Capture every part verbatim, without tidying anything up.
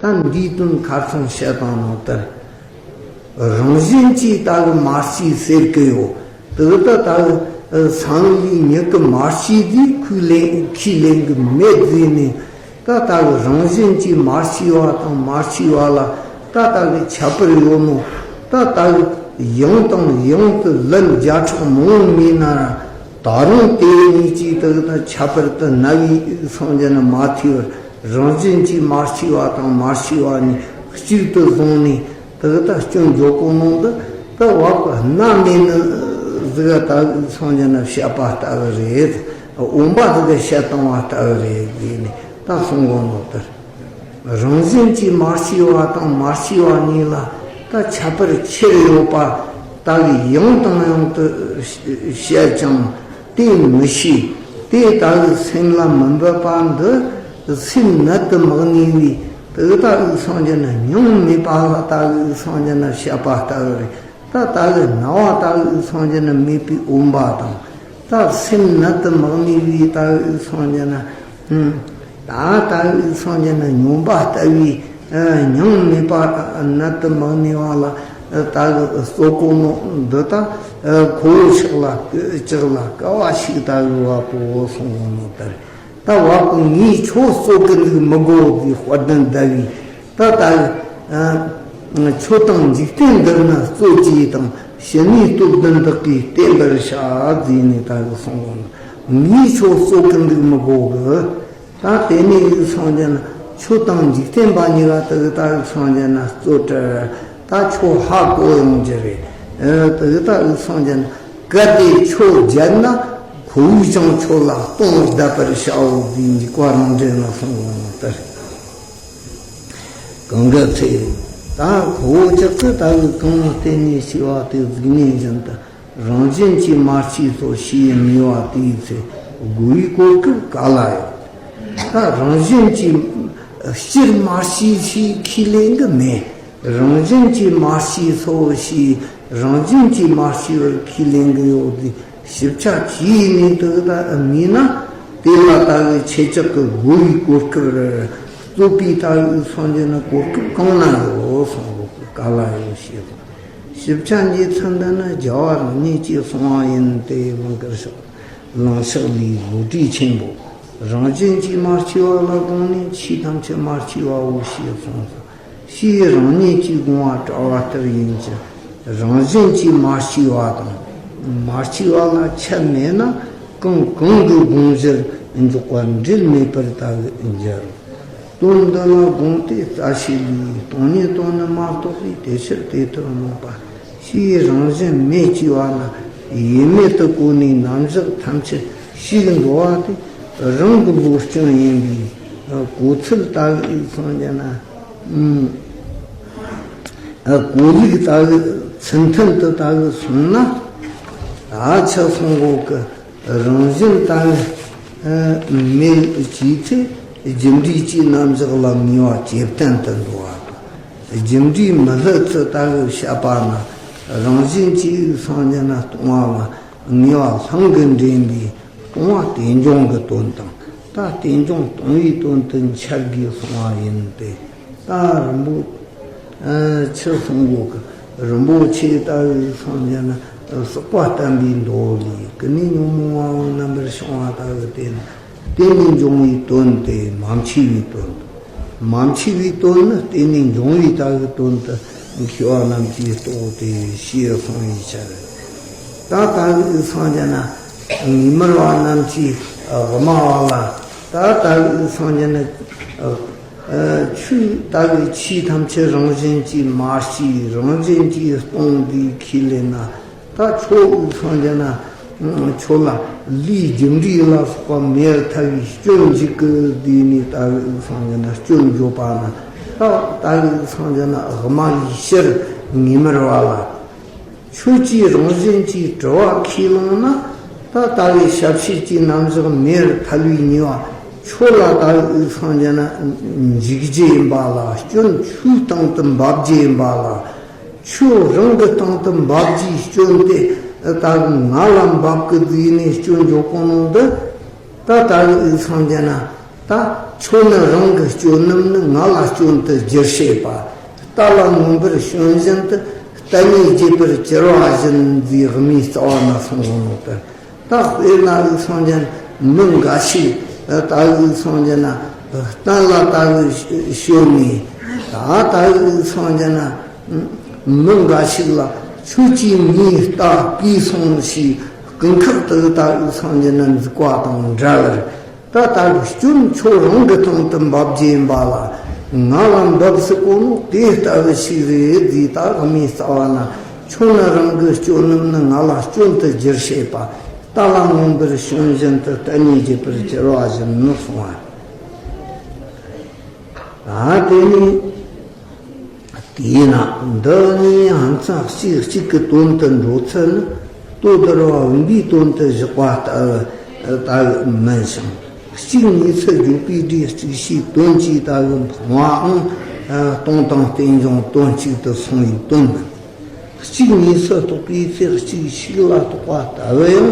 ད་འདིའི་དོན་ཁ་སང་བཤད་བཏང་ནོ་ལྟར། རང་བཞིན་གྱིས་ད་གི་མ་སྐྱེས་ཟེར་གི་ཡོད། དེ་ད་ད་གི་སང་ལུས་ཉིད་ཀྱི་མ་སྐྱེས་དེ་ཁས་ལེན་ཁས་ལེན་གི་མེད་ཟེར་ནས། ད་ལྟ་གི་རང་བཞིན་གྱིས་མ་སྐྱེས་པ་དང་མ་སྐྱེས་པ་ལ་ད་ལྟ་གི་ཁྱད་པར་ཡོད་ནོ། ད་ལྟ་གི་ཡང་དང་ཡང་དུ་ལན་བརྒྱ་ཕྲག་མང་པོ་མིན་ན་ར། ད་རུང་དེ་གཉིས་ཀྱི་དག་ད་ཁྱད་པར་དུ་ན་བའི་སངས་རྒྱས་ན་མ་ཐུལ་བར། རང་བཞིན་གྱིས་མ་སྐྱེས་པ་དང་མ་སྐྱེས་པ་གཉིས་གཅིག་ཏུ་བཟུང་ནས། དེ་ད་སྐྱོན་འཇོག་གོ་ནོ་འདི་ད་བ་གི་སྣ་མིན་ནི་ཟིག་ད་སངས་རྒྱས་ན་བཤད་པ་ལྟ་བུ་རེད། འོན་པ་ཟིག་བཤད་བཏང་བ་ལྟ་བུ་རེད་ཟེར་ནས་ད་གསུང་གོ་ནོ་ལྟར། རང་བཞིན་གྱིས་མ་སྐྱེས་པ་དང་མ་སྐྱེས་པ་གཉིས་ལ་ད་ཁྱད་པར་ཆེར་ཡོད་པ་ད་གི་ཡང་དང་ཡང་དུ་བཤད་ཀྱང་དེ་མི་ཤེས། དེ་ད་གི་སེམས་ལ་མི་འབབ་པ་འདི་སེམས་ནད་དུ་མི་གནས་པའི་དེ་ད་གི་སངས་རྒྱས་ན་མྱོང་མེད་པ་ལ་ད་གི་སངས་རྒྱས་ན་བཤད་པ་ལྟ་བུ་རེད། ད་ད་གི་ན་བ་ད་གི་སངས་རྒྱས་ན་མེད་པའི་འོན་པ་དང་། ད་སེམས་ནད་དུ་མི་གནས་པའི་ད་གི་སངས་རྒྱས་ན། ད་ད་གི་སངས་རྒྱས་ན་སྨྱོན་པ་ལྟ་བུའི་མྱོང་མེད་པ་ནད་དུ་མི་གནས་པ་ལ་ད་གི་གསོ་གོ་ནོ་འདི་ད་ཁོ་བོ་ཕྱག་ལ་ལྕགས་ལ་དཀའ་བ་ཞིག་ད་གི་བ་པོ་གསུང་གོ་ནོ་ལྟར། ད་བ་པོ་ངས་ཁྱོད་གསོ་གི་འདུག་མི་དགོ་ཟེར་དཔལ་ལྡན་ཟླ་བས། ད་ལྟ་ཁྱོད་དང་འཇིག་རྟེན་འདིར་ན་གཙོ་ཆེ་དང་ཕྱི་ནས་སྟོབས་ལྡན་བདག་གིས་བསྟེན་པར་བྱ་ཟེར་ནས་ད་གི་གསུང་གོ་ནོ། ངས་ཁྱོད་གསོ་གི་འདུག་མི་དགོ་གི། ད་དེ་ནས་གི་སངས་རྒྱས་ན་ཁྱོད་དང་འཇིག་རྟེན་པ་གཉིས་ཀ་ད་གི་ད་གི་སངས་རྒྱས་ན་གཙོ་དྲི་ད་ཁྱོད་ཧ་གོ་ཡོང་རྒྱུ་རེད། ད་གི་ད་གི་སངས་རྒྱས་ན་གལ་ཏེ་ཁྱོད་བརྒྱལ་ན་ཁོ་བོས་ཀྱང་ཁྱོད་ལ་སྟོང་བརྡབ་པར་བྱའོ་ཟེར་འཇིགས་པ་རང་འདྲེན་ན་གསུང་གོ་ནོ་ལྟར། གང་གི་ཚེ། ད་ཁོ་བོ་ཅག་གི་ལྟ་བུ་གང་ལ་བརྟེན་ནས་སྐྱེ་བ་དེ་གཟུགས་བརྙན་བཞིན་དུ་རང་བཞིན་གྱིས་མ་སྐྱེས་སོ་ཞེས་ངེས་པ་དེའི་ཚེ་རྒོལ་བའི་གོ་སྐབས་ག་ལ་ཡོད། ད་རང་བཞིན་གྱིས་སྤྱིར་མ་སྐྱེས་ཞེས་ཁས་ལེན་གི་མེད། རང་བཞིན་གྱིས་མ་སྐྱེས་སོ་ཞེས་རང་བཞིན་གྱིས་མ་སྐྱེས་པར་ཁས་ལེན་གི་ཡོད་དེ། ཞིབ་ཆ་གྱིས་ནས་དུ་ད་མིན་ན། དེ་ལ་ལྟ་བུའི་ཁྱེད་ཅག་གི་རྒོལ་བའི་གོ་སྐབས་རེད། རྩོད་པའི་ལྟ་བུའི་སངས་རྒྱས་ན་གོ་སྐབས་གང་ན་ཡོད་གསུང་གོ་གི་ག་ལ་ཡོད་ཞེས་གསུངས། ཞིབ་ཆ་འདི་ཚུན་འདི་ནི་རྒྱལ་བ་རང་ཉིད་ཀྱིས་གསུངས་པ་ཡིན་ཏེ། ལང་ཀར་ཕྱག་ལང་ཕྱག་ལས་བཟོ་གྲྭའི་ཆེན་པོ། རང་བཞིན་གྱིས་མ་སྐྱེས་པ་ལ་དགོངས་ནས་ཆོས་ཐམས་ཅད་མ་སྐྱེས་པའོ་ཞེས་གསུངས་སོ། ཕྱིའི་རང་ཉིད་ཀྱི་དགོངས་པ་བཀྲལ་བ་ལྟར་ཡིན་གྱི། རང་བཞིན་གྱིས་མ་སྐྱེས་པ་དང་མ་སྐྱེས་པ་ལ་ཁྱད་མེད་ན། གང་གང་གི་དགོངས་གཞིར་འཇོག་པ་འབྲེལ་མེད་པར་ལྟ་བུ་འགྱུར། དོན་འདི་ལ་དགོངས་ཏེ་རྩ་ཤེ་ལུས། སྟོང་ཉིད་དོན་ནི་མ་རྟོགས་པས། དེ་ཕྱིར་དེ་ལྟར་སྨོས་པ། ཕྱིའི་རང་བཞིན་མེད་ཅེས་པ་ན། ཡེ་མེད་དུ་གོ་ནས་རྣམ་གཞག་ཐམས་ཅད་ཞིག་འགྲོ་བ་དེ་རང་གི་བློ་སྐྱོན་ཡིན་པས། གོ་ཚུལ་ལྟ་བུ་སངས་རྒྱས་ན། གོ་ལུགས་ལྟ་བུ་ཚུལ་མཐུན་དུ་ལྟ་བུ་སོང་ན། ད་ཆ་སོང་གོ་གི། རང་བཞིན་ལྟ་བུ་མེད་ཅེས་ཚེ་རྒྱུ་འབྲས་ཀྱི་རྣམ་གཞག་ལ་ངེས་པ་ཇེ་བརྟན་དུ་འགྲོ་བ་དང་། རྒྱུ་འབྲས་མི་སླུ་ཚུལ་ལྟ་བུ་བཤད་པ་ན། རང་བཞིན་གྱིས་སངས་རྒྱས་ན་སྟོང་པ་ལ་ངེས་པ་ལྷང་གིས་འདྲེན་པའི་སྟོང་པ་རྟེན་འབྱུང་གི་དོན་དང་། ད་རྟེན་འབྱུང་སྟོང་པའི་དོན་དུ་འཆར་དགོས་གསུང་བ་ཡིན་ཏེ། ད་རིན་པོ་ཆེ་གསུང་གོ་གི། རིན་པོ་ཆེ་ལྟ་བུའི་སངས་རྒྱས་ན་ཟག་པ་བརྟན་པའི་མདོ་ལས། ཀུན་ནས་ཉོན་མོངས་པ་རྣམ་པར་བྱང་བ་ལྟ་བུ་སྟེ། རྟེན་ནས་འབྱུང་བའི་དོན་ཏེ་མ་མཆིས་པའི་དོན། མ་མཆིས་པའི་དོན་ནི་རྟེན་ནས་འབྱུང་བའི་ལྟ་བུའི་དོན་དུ་མཁས་པ་རྣམས་ཀྱིས་རྟོགས་ཏེ་ཞེས་གསུངས་པའི་ཕྱིར། ད་ལྟ་བུའི་སངས་རྒྱས་ན་ངེས་མར་བ་རྣམས་ཀྱིས་དབུ་མ་པ་ལ། ད་ལྟ་བུའི་སངས་རྒྱས་ན། ཆོས་ལྟ་བུའི་ཆོས་ཐམས་ཅད་རང་བཞིན་གྱིས་མ་སྐྱེས། རང་བཞིན་གྱིས་སྟོང་པའི་ཁས་ལེན་ན། ད་ཁྱོད་སངས་རྒྱས་ན། ཁྱོད་ལ་ལས་རྒྱུ་འབྲས་ལ་སོགས་པ་མེད་པར་ཐལ་བའི་སྐྱོན་འཇུག་གི་དུས་ནས། ལྟ་བུའི་སངས་རྒྱས་ན་སྐྱོན་བརྗོད་པ་ན། ད་ལྟ་བུའི་སངས་རྒྱས་ན་དབུ་མ་པའི་ཕྱིར་ངེས་མར་བ་ལ། ཁྱོད་ཀྱིས་རང་བཞིན་གྱིས་གྲུབ་པ་ཁས་བླངས་ན། ད་ལྟ་བུའི་ཞབས་ཕྱི་གྱི་རྣམ་གཞག་མེད་པར་ཐལ་བའི་ཉེས་པ། ཁྱོད་ལ་ལྟ་བུའི་སངས་རྒྱས་ན་འཇུག་རྒྱུ་ཡིན་པ་ལ། སྐྱོན་ཁྱོའི་སྟེང་དུ་འབབ་རྒྱུ་ཡིན་པ་ལ། ཁྱོད་རང་གི་སྟེང་དུ་འབབ་རྒྱུའི་སྐྱོན་དེ་ད་ང་ལ་འབབ་གི་དུས་ནས་སྐྱོན་འཇོག་གོ་ནོ་འདི། ད་ལྟ་བུའི་སངས་རྒྱས་ན། ད་ཁྱོད་ནི་རང་གི་སྤྱོད་ལམ་ནི་ང་ལ་སྐྱོན་དུ་བསྒྱུར་བྱེད་པ། རྟ་ལ་མངོན་པར་ཞོན་བཞིན་དུ། རྟ་ནི་རྒྱས་པར་གྱུར་པ་བཞིན་ཟེར་དབུ་མའི་རྩ་བ་ན་གསུངས་པ་ནང་ལྟར། ད་དཔེར་ན་འུ་སངས་རྒྱས་མི་འགའ་ཞིག་ད་འུ་སངས་རྒྱས་ན་གཏམ་ལ་ད་འུ་ཞོན་ནས། ད་ད་འུ་སངས་རྒྱས་ན་མི་འགའ་ཞིག་ལ་ཁྱོད་ཀྱིས་ངའི་རྟ་བརྐུས་སོང་ཞེས་དཀོན་མཆོག་ཏུ་ད་འུ་སངས་རྒྱས་ན་འཛུགས་པ་དང་འདྲ་བར། ད་ལྟ་བུ་སྐྱོན་ཁྱོད་རང་གི་སྟེང་དུ་འབབ་རྒྱུ་ཡིན་པ་ལ། ང་ལ་འབབ་སྲིད་གོ་ནོ་དེ་ལྟ་བུ་ཞིག་རེད་ཟེར། ད་དབུ་མའི་རྩ་བ་ན་ཁྱོད་ནི་རང་གི་སྐྱོན་རྣམས་ནི་ང་ལ་སྐྱོན་དུ་བསྒྱུར་བྱེད་པ། རྟ་ལ་མངོན་པར་ཞོན་བཞིན་དུ་རྟ་ནི་རྒྱས་པར་གྱུར་པ་བཞིན་ནོ་གསུངས་པ། ད་དེ་ནས། དེས་ན་འདི་གཉིས་ཕན་ཚུན་གཅིག་གཅིག་གི་དོན་དུ་འགྲོ་ཚུལ་ནི། ལྟོ་ལྡིར་བ་བུམ་པའི་དོན་དུ་བཞག་པ་ལྟ་བུ་ལྟ་བུ་མིན་ཞིང་། གཅིག་གཉིས་སུ་བརྗོད་པའི་སྒྲས་གཅིག་ཤེས་དོན་གཅིག་ལྟ་བུ་འཕངས་པའང་སྟོང་དང་རྟེན་འབྱུང་དོན་གཅིག་ཏུ་སོང་བའི་དོན་མིན། གཅིག་གཉིས་སུ་གཏོགས་པའི་ཚེ་གཅིག་ཤེས་ལ་གཏོགས་པ་ལྟ་བུ་ཡང་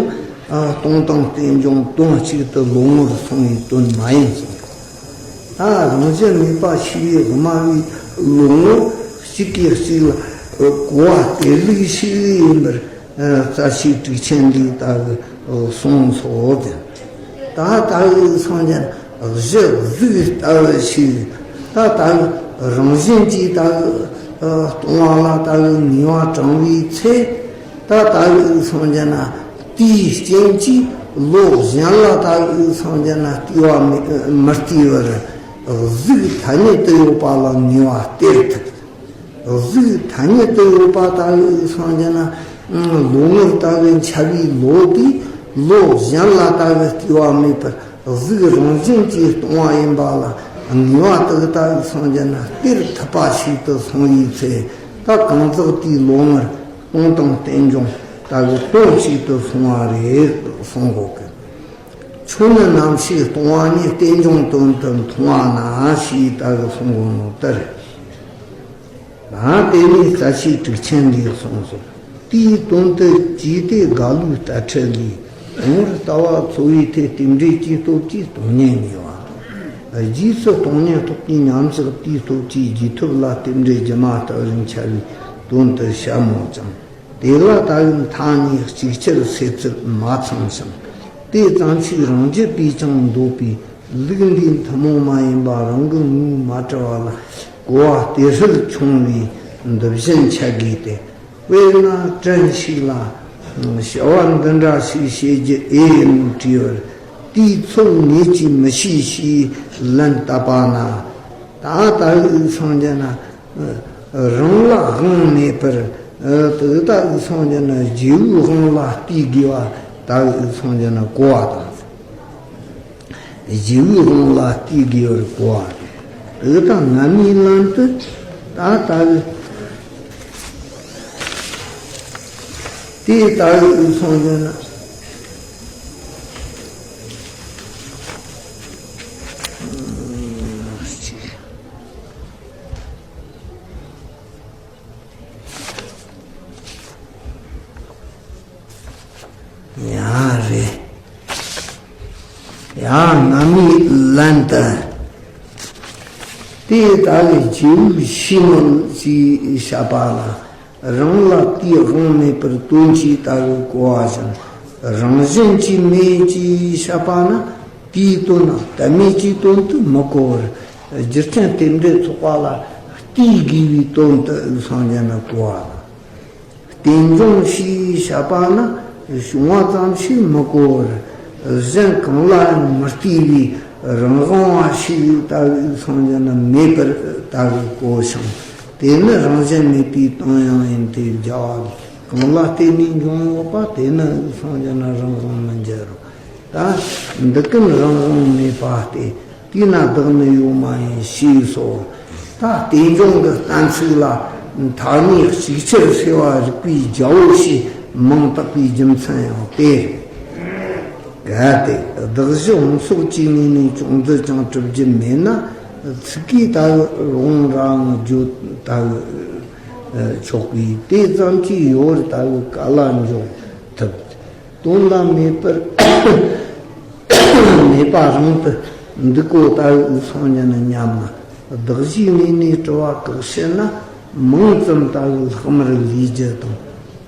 སྟོང་དང་རྟེན་འབྱུང་དོན་གཅིག་ཏུ་ལོག་ངོར་སོང་བའི་དོན་མ་ཡིན་གསུངས། ད་རང་བཞིན་མེད་པ་ཤེས་པའི་དབུ་མ་པའི་ལོག་ངོ་གཅིག་གིས་གཅིག་ལ་གོ་བ་སྟེར་ལུགས་ཤིག་ཡིན་པར་རྩ་ཤེས་ཊཱིཀ་ཆེན་འདིས་ལྟ་བུ་གསུངས་སོ། ད་ལྟ་བུ་སངས་རྒྱས་གཞི་གཟུགས་ལྟ་བུ་ཞིག་ད་ལྟ་བུ་རང་བཞིན་གྱིས་ལྟ་བུ་སྟོང་བ་ལ་ལྟ་བུ་ངེས་པ་དྲངས་པའི་ཚེ། ད་ལྟ་བུ་སངས་རྒྱས་ན་དེའི་རྐྱེན་གྱིས་ལོག་གཞན་ལ་ལྟ་བུ་སངས་རྒྱས་ན་ལྟོས་པ་མི་མི་ལྟོས་པར་གཟུགས་ཐ་སྙད་དུ་ཡོད་པ་ལ་ངེས་པ་སྟེར་ཐུབ། གཟུགས་ཐ་སྙད་དུ་ཡོད་པ་ལྟ་བུ་སངས་རྒྱས་ན་ལོ་ངོར་ལྟ་བུ་འཆར་བའི་ལོ་དེས་ལོག་གཞན་ལ་ལྟ་བུ་ལྟོས་པ་མེད་པར་གཟུགས་རང་བཞིན་གྱིས་སྟོང་བ་ཡིན་པ་ལ་ངེས་པ་དེ་ལྟ་བུ་སངས་རྒྱས་ན་སྟེར་ཐུབ་པ་ཞིག་ཏུ་སོང་བའི་ཚེ། ད་གང་ཟག་དེའི་ལོ་ངོར་སྟོང་དང་རྟེན་འབྱུང་ལྟ་བུ་དོན་གཅིག་ཏུ་སོང་བ་རེད་གསུང་གོ་གི། ཁྱོད་ནི་ནམ་ཞིག་སྟོང་བ་ཉིད་རྟེན་འབྱུང་དོན་དུ་མཐོང་བ་ན་ཞེས་ལྟ་བུ་གསུང་གོ་ནོ་ལྟར། ཡང་དེ་ནས་རྩ་ཤེས་ཊཱིཀ་ཆེན་འདིས་གསུངས་སོ། དེའི་དོན་དུ་ཅི་སྟེ་དགག་ལུགས་ལྟར་ཁྲིད་ལས། ངོ་བོར་ལྟ་བ་འཚོ་བའི་ཐད་རྟེན་འབྲེལ་གྱི་སྟོབས་ཀྱིས་སྟོང་ཉིད་ངེས་པ། རྗེས་སུ་སྟོང་ཉིད་རྟོགས་པའི་མཉམ་གཞག་དེའི་སྟོབས་ཀྱིས་རྗེས་ཐོབ་ལ་རྟེན་འབྲེལ་སྒྱུ་མ་ལྟ་བུར་འཆར་བའི་དོན་དུ་བཤད་མོད་ཀྱང་། དེ་ལ་ལྟ་བུའི་མཐའ་གཉིས་གཅིག་ཆར་སེལ་ཚུལ་མ་ཚང་ཞིང་། དེ་ཙམ་ཞིག་རང་རྒྱུད་པས་ཀྱང་འདོད་པའི་ལུགས་འདིའི་ཐུན་མོང་མ་ཡིན་པ་རང་གི་ངོས་མ་གྲུབ་པ་ལ་གོ་བ་སྟེར་སྲོལ་བྱུང་བས་འདི་བཞིན་འཆད་དགོས་ཏེ། དཔེར་ན་བྲན་ཞིག་ལ། བྱ་བ་འདི་འདྲ་ཞིག་བྱེད་རྒྱུ་ཨེ་ཡིན་དྲིས་པར། དེའི་ཚུལ་ངེད་ཀྱིས་མི་ཤེས་ཞེས་ལན་བཏབ་པ་ན། ད་ལྟ་བུ་སངས་རྒྱས་ན། རང་ལ་དབང་མེད་པར། དེ་ལྟ་བུ་སངས་རྒྱས་ན་རྗེ་བོའི་དབང་ལ་ལྟོས་དགོས་པ་ལྟ་བུ་སངས་རྒྱས་ན་གོ་བ་དང་། རྗེ་བོའི་དབང་ལ་ལྟོས་དགོས་པར་གོ་བ་དང་། དེ་དག་སྔ་མའི་ལམ་དུ་ད་ལྟ་བུ། དེ་ལྟ་བུ་སངས་རྒྱས་ན། ཡང་རེད། ཡང་སྔ་མའི་ལན་དུ། དེ་ལྟ་བུའི་རྗེ་བོའི་ཕྱི་མོ་ཞེས་བཤད་པ་ལ། རང་ལ་དེའི་དབང་མེད་པར་དོན་གྱིས་ལྟ་བུ་གོ་བ་ཞིང་། རང་བཞིན་གྱིས་མེད་ཅེས་བཤད་པ་ན། དེའི་དོན་ལྟ་མེད་ཀྱི་དོན་དུ་མི་གོ་བར། རྒྱུ་རྐྱེན་རྟེན་འབྲེལ་ཚོགས་པ་ལ་ལྟོས་དགོས་པའི་དོན་དུ་སངས་རྒྱས་ན་གོ་བ་དང་། རྟེན་འབྱུང་ཞེས་བཤད་པ་ན། བྱུང་བ་ཙམ་ཞིག་མི་གོ་བར། གཞན་གང་ལའང་མི་ལྟོས་པའི་རང་དབང་བ་ཞིག་ལྟ་བུའི་སངས་རྒྱས་ན་མེད་པར་ལྟ་བུ་གོ་ཞིང་། དེ་ནི་རང་བཞིན་མེད་པའི་དོན་ཡང་ཡིན་ཏེ། བྱ་བ་གང་ལ་བརྟེན་ནས་འབྱུང་ཡོད་པ་དེ་ནི་སངས་རྒྱས་ན་རང་དབང་མི་འགྱུར་རོ། ད་འདི་ཀུན་རང་དབང་མེད་པ་སྟེ། དེས་ན་བདག་ནི་ཡོད་མ་ཡིན་ཞེས་སོ། ད་རྟེན་འབྱུང་གི་གཏན་ཚིགས་ལ་མཐའ་གཉིས་གཅིག་ཆར་སེལ་བ་རིགས་པའི་རྒྱལ་པོ་ཞེས་མིང་བཏགས་པའི་རྒྱུ་མཚན་ཡང་དེ། གལ་ཏེ་བདག་གཞི་འོང་སོགས་ཀྱི་ངོས་ནས་ཅུང་ཟད་ཀྱང་གྲུབ་རྒྱུ་མེད་ན། ཚིག་གིས་ལྟ་བུ་རང་རང་བརྗོད་ལྟ་བུ་ཆོག་པས། དེ་ཙམ་གྱིས་ཡོད་པར་ལྟ་བུ་ག་ལ་འཇོག་ཐུབ། དོན་ལ་མེད་པར་མེད་པ་རང་དུ་ འདུག་གོ། ད་འུ་སོང་ཉན་ན་སྙམ་ན། བདག་གཞིའི་ངོས་ནས་དྲི་བ་བཀག་ཕྱིར་ན། མིང་ཙམ་ད་ལྷག་མར་ལུས་རྒྱུ་དང་།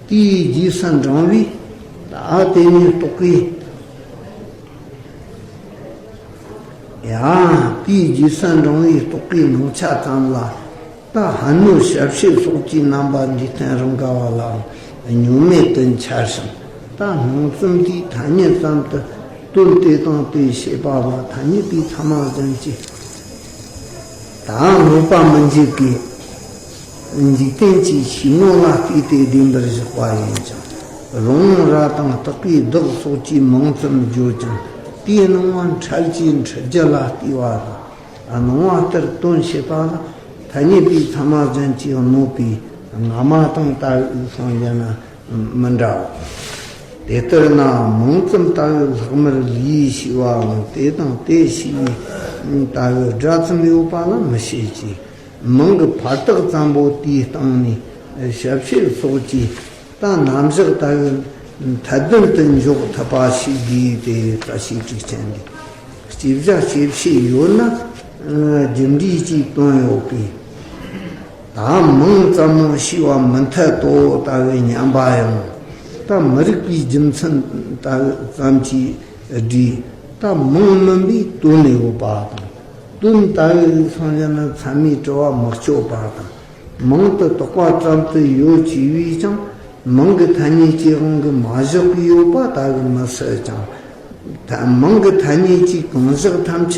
དེའི་རྗེས་སུ་འབྲང་བའི། ད་དེ་ནས་རྟོག་གེ། ཡང་དེའི་རྗེས་སུ་འབྲང་བའི་རྟོག་གེའི་ནང་ཆ་ཙམ་ལ། ད་ཧ་ནུ་ཞབས་ཕྱི་སོགས་ཀྱི་རྣམ་པ་འདི་སྟེང་རང་ག་བ་ལའང་བསྙོན་མེད་དུ་འཆར་ཞིང་། ད་སྣང་ཙམ་དེའི་ཐ་སྙད་ཙམ་དུ་དོན་དེ་དང་དེ་བྱེད་པ་ལ་ཐ་སྙད་པའི་ཐ་མ་ཅན་གྱི། ད་དངོས་པ་མི་འཇིག་པའི་འཇིག་རྟེན་གྱི་ཤེས་ངོ་ལ་བལྟས་ཏེ་བདེན་པར་བཞག་པ་ཡིན་ཀྱང་། རང་ར་དང་རྟག་པའི་བདག་སོགས་ཀྱི་མིང་ཙམ་བརྗོད་ཀྱང་། དེའི་སྣང་བ་འཕྲལ་གྱི་འཁྲུལ་རྒྱུ་ལ་བལྟས་པ་དང་། སྣང་བ་ལྟར་དོན་བྱེད་པ་ལ་ཐ་སྙད་པའི་ཐ་མ་ཅན་གྱི་གནོད་པའི་སྔ་མ་དང་ལྟ་བུའི་སངས་རྒྱས་ན་མི་འདྲའོ། དེ་ལྟར་ན་མིང་ཙམ་ལྟ་བུའི་ལྷག་མར་ལུས་ཞེས་པའང་དེ་དང་དེ་ཞེས་པའི་ལྟ་བུའི་སྒྲ་ཙམ་ཡོད་པ་ལ་མི་བྱེད་ཀྱི། མིང་གི་ཕར་རྟགས་ཙམ་པོ་དེའི་སྟེང་ནས་ཞབས་ཕྱི་སོགས་ཀྱི། ད་རྣམ་གཞག་ལྟ་བུའི་མཐའ་དོན་དུ་འཇོག་ཐུབ་པ་ཞིག་དགོས་ཏེ། བཀྲ་ཤིས་དྲུག་ཅན་འདི་སྐྱེ་བྱ་སྐྱེ་བྱེད་ཡོད་ན་རྒྱུ་འབྲས་ཀྱི་དོན་ཡོད་པས། ད་མིང་ཙམ་མོ་ཞེས་པ་མི་འཐད་དོ་ལྟ་བུའི་སྙམ་པ་ཡང་། ད་མི་རིགས་པའི་རྒྱུ་མཚན་ལྟ་བུ་ཙམ་གྱིས་བསྒྲིགས། ད་མིང་མིན་པའི་དོན་ཡོད་པ་དང་། དོན་ལྟ་བུའི་སངས་རྒྱས་ན་ཚད་མའི་དྲི་བ་མི་གཅོད་པ་དང་། མིང་དུ་གཏོགས་པ་ཙམ་དུ་ཡོད་ཅེས་པས་ཀྱང་མིང་གི་ཐ་སྙད་ཀྱི་དབང་གིས་མ་བཞག་གི་ཡོད་པ་ལྟ་བུ་མི་སྲིད་ཀྱང་། ད་མིང་གི་ཐ་སྙད་ཀྱི་གང་ཟག་ཐམས་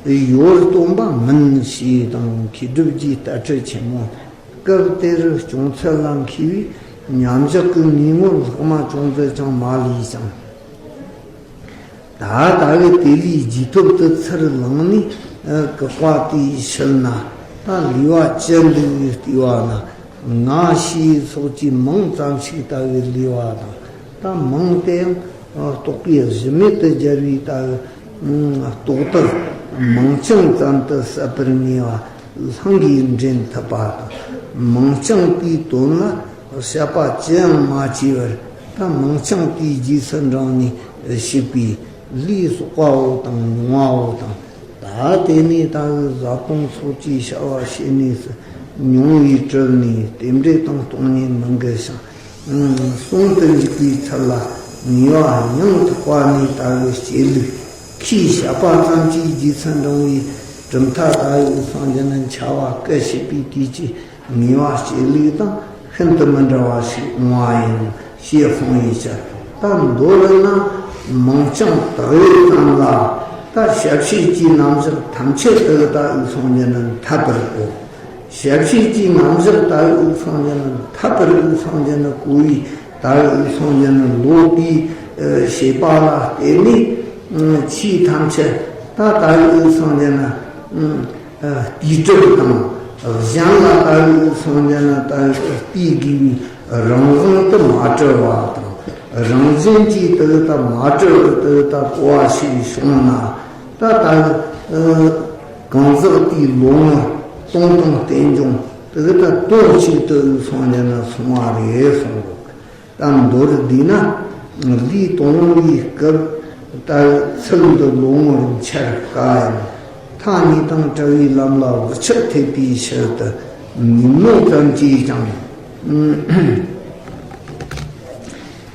ཅད་ཡོད་རུ་སྟོན་པ་མིན་ཞེས་དང་། མཁས་གྲུབ་ཀྱི་ལྟ་ཁྲིད་ཆེན་མོ་སྐབས་དེར་སྐྱོང་ཚུལ་ལ་མཁས་པའི་མཉམ་བཞག་གི་ངོས་ངོར་ལྷག་མ་ཅུང་ཟད་ཀྱང་མ་ལུས་ཀྱང་། ད་ལྟ་བུ་དེ་ལས་རྗེས་ཐོབ་ཏུ་ཚུར་ལངས་ནས་བཀག་པ་དེའི་ཕྱིར་ན། ད་ལུས་པ་ཅི་འདུག་ལྟས་པ་ན། ང་ཞེས་སོགས་ཀྱི་མིང་ཙམ་ཞིག་ལྟ་བུའི་ལུས་པ་དང་། ད་མིང་དེ་ཡང་རྟོག་པས་གཞི་མེད་དུ་སྦྱར་བའི་ལྟ་བུ་རྟོག་བཏགས་མིང་རྐྱང་ཙམ་དུ་ཟད་པར་ངེས་པ་ལྷང་གིས་འདྲེན་ཐུབ་པ་དང་། མིང་རྐྱང་པའི་དོན་ལ་དཔྱད་པ་ཅི་ཡང་མ་བྱས་པར། ད་མིང་རྐྱང་དེའི་རྗེས་སུ་འབྲངས་ནས་ཞིག་པའི་ལས་བསགས་པའོ་དང་མྱོང་བའོ་དང་། ད་དེ་ནས་ལྟ་བུའི་བཟའ་བཏུང་སོགས་ཀྱི་བྱ་བ་བྱེད་ནས་སུ་མྱོང་བའི་གྲུབ་ནས་རྟེན་འབྲེལ་དང་སྟོང་ཉིད་མི་འགལ་ཞིང་། ཟུང་དུ་འཇུག་པའི་ཚུལ་ལ་ངེས་པ་སྙིང་ཐག་པ་ནས་ལྟ་བུའི་སྐྱེ་ལུགས་ཁས་བྱས་པ་ཙམ་གྱིས་རྗེས་སུ་འབྲང་བའི་གྲུབ་མཐའ་ལྟ་བུའི་སངས་རྒྱས་ནི་འཆལ་བ་སྐད་བྱེད་པའི་དུས་ཀྱི་ངེས་པ་སྐྱེ་ལུགས་དང་ཤིན་ཏུ་མི་འདྲ་བ་ཞིག་འོང་བ་ཡིན་ཞེས་གསུངས་ཡོད་ཀྱང་། ད་མདོར་ན་མིང་རྐྱང་དག་ཡོད་ཙམ་ལ། ད་ཞབས་ཕྱི་ཀྱི་རྣམ་གཞག་ཐམས་ཅད་དུ་ལྟ་བུའི་སངས་རྒྱས་ནི་འཐད་པར་གོ། ཞབས་ཕྱི་ཀྱི་རྣམ་གཞག་ལྟ་བུའི་སངས་རྒྱས་ནི་འཐད་པར་གོ། སངས་རྒྱས་ནི་གོ་བའི་ལྟ་བུའི་སངས་རྒྱས་ནི་ལོག་པའི་བྱེད་པ་ལ་བརྟེན་ནས་ཆོས་ཐམས་ཅད། ད་ལྟ་བུའི་སངས་རྒྱས་ནི་ཨ་དེའི་གྲུབ་དང་། གཞན་ལ་ལྟ་བུའི་སངས་རྒྱས་ནི་ལྟ་བུའི་དེའི་དགེ་བའི་རང་བཞིན་དུ་མ་གྲུབ་པ་དང་། རང་བཞིན་གྱིས་དེ་ལྟ་མ་གྲུབ་པར་དེ་ལྟ་གོ་བ་ཞིག་བྱུང་ན། ད་ལྟ་བུའི་གང་ཟག་དེའི་ལོ་ངོ་སྟོང་དང་རྟེན་འབྱུང་དེ་ལྟ་དོན་གཅིག་ཏུ་སངས་རྒྱས་ནི་སོང་བ་རེད་གསུངས་འདུག། ད་མདོར་བསྡུས་ན། ལུས་དང་པོའི་སྐབས་ལྟར་ཚུལ་འདི་ལོ་ངོར་འཆར་དཀའ་ཡང་། ཐ་སྙད་དང་བྲལ་བའི་ལམ་ལ་བག་ཆགས་ཐེབས་པའི་ཕྱིར་དུ་ཉིན་མོ་ཙམ་གྱིས་ཀྱང་།